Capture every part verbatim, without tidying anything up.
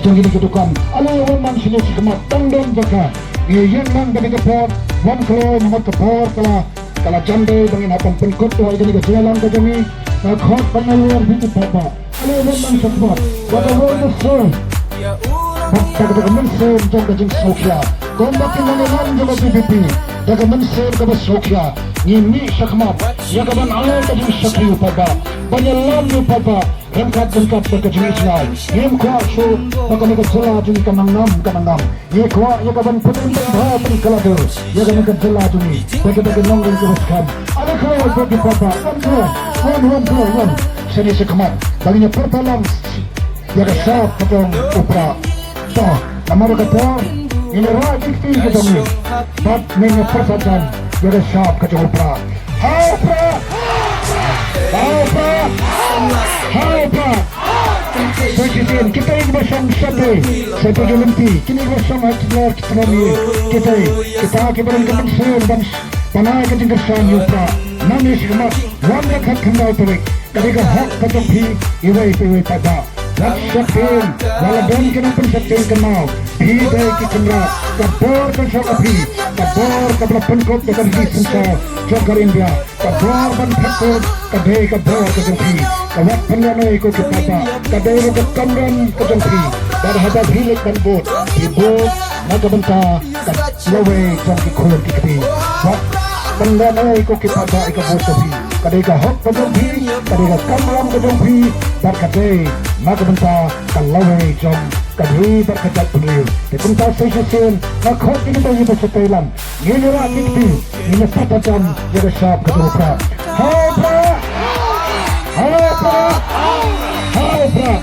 Kine ki dukan, ale wan nang shane shakhmat, tang don jaka. Ngi ïeng nang kane ka por, wan kloi namar ka por ka la, ka la jan dei ba ngin hap ban pynkut ïa kane ka jingïalang ka jong ngi. Nga khot ban ïalam ïa phi paidbah. Ale wan nang shakhmat, wat la wan sngewsih. Bad da ka mynsiem jong ka jingsngewkhia, kumba ki nongïalam jong ka V P P, da ka mynsiem kaba sngewkhia, ngi mih shakhmat ïa ka ban ai ka jingshakri ïa u paidbah, ban ïalam ïa u paidbah ryngkat ryngkat bad ka jingïaid jngai. Ngim kwah shuh ba kane ka jylla jong ngi kan nang nam, kan nang nam. Ngi kwah ïa ka ban pynbha pynkylla dur ïa kane ka jylla jong ngi da kata ka nongrim kaba skhem. Ale khot ïa ki paidbah, wan khot, wan, wan khot, wan shane shakhmat ba ngin ïa pyrta lang ïa ka shap ka jong u Prah. To, namar ka por, ngin ïa rah ki kti ka jong ngi bad ngin ïa pyrta jan ïa ka shap ka jong u Prah. Ha u Prah! Ha u Prah! Ha u Prah! Sa shisien, kita kiba shong shatei, shatei ki lynti, kine kiba shong ha ki lor ki tnum, kita, kita kiba don ka mynsiem ban, ban ai ka jingkyrshan ïa u Prah. Nangne shakhmat, wan da khat khyndai tarik, ka dei ka hok ka jong phi, iwei pa iwei paidbah. Wat sheptieng, wat la don ki nongpynsheptieng kynmaw, phi dei ki kynrad, ka bor ka shong ha phi, ka bor kaba la pynkup da ka ri synshar jong ka India. Ka bor ban phet kut ka dei ka bor ka jong phi. Ka wat pynlehnoh ko ki paidbah, ka dei ruh ka kamram ka jong phi. Bad haba phi leit ban vote, phi vote na ka bynta ka lawei jong ki khun ki kti. Wat pynlehnoh ko ki paidbah ïa ka vote jong phi. Ka dei ka hok ka jong phi, ka dei ka kamram ka jong phi, bad ka dei na ka bynta ka lawei jong ka ri bad ka jaitbynriew. Te kumta sa shisien nga khot ïa kita kiba shatei lang. Ngin ïa rah ki kti, ngin ïa pyrta jan ïa ka shap ka jong u Prah. Ha u Prah! Ha u Prah! Ha u Prah!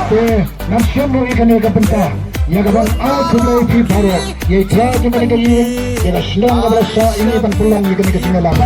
Te ngan shem ruh ïa kane ka bynta ïa ka ban ai khublei ïa phi baroh, ïa i trai jong kane ka ïing, ïa ka shnong kaba la shah ïa ngi ban pynlong ïa kane ka jingïalang.